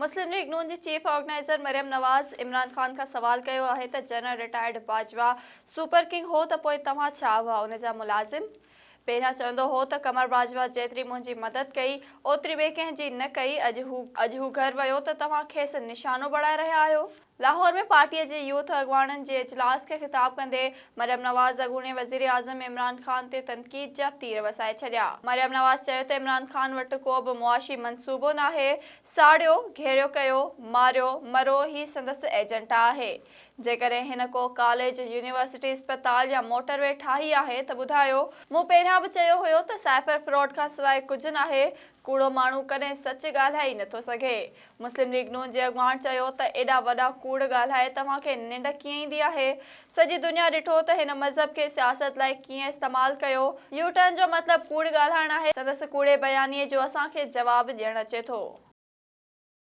مسلم league نون جي chief organizer Maryam Nawaz Imran Khan کان سوال ڪيو آهي ته general retired Bajwa super king هو ته پوء توهان ڇا هئا ان جا ملازم؟ پهريان چوندو هو ته قمر باجوا جيتري منهنجي مدد ڪئي اوتري ٻئي ڪنهن جي نه ڪئي اڄ هو اڄ هو گهر ويو ته توهان کيس نشانو بڻائي رهيا آهيو. لاهور ۾ پارٽيء جي يوٿ اڳواڻن جي اجلاس کي خطاب ڪندي مريم نواز اڳوڻي وزيراعظم عمران خان تي تنقيد جا تير وسائي ڇڏيا. مريم نواز چيو ته عمران خان وٽ ڪو به معاشي منصوبو ناهي، ساڙيو، گهيريو ڪيو، ماريو، مرو هي سندس ايجنٽا آهي. جيڪڏهن هن ڪو ڪاليج، يونيورسٽي، اسپتال يا موٽر وي ٺاهي آهي ته ٻڌايو، مون پهريان به چيو هيو ته سائفر فراڊ کانسواء ڪجهه ناهي، ڪوڙو ماڻهو ڪڏهن سچ ڳالهائي ئي نٿو سگهي. مسلم ليگ نون جي اڳواڻ چيو ته ايڏا وڏا ڪوڙ ڳالهائي توهان کي ننڊ ڪيئن ايندي آهي؟ سڄي دنيا ڏٺو ته هن مذهب کي سياست لاء ڪيئن استعمال ڪيو، يو ٽرن جو مطلب ڪوڙ ڳالهائڻ آهي، سندس ڪوڙي بيانيي جو اسان کي جواب ڏيڻ اچي ٿو.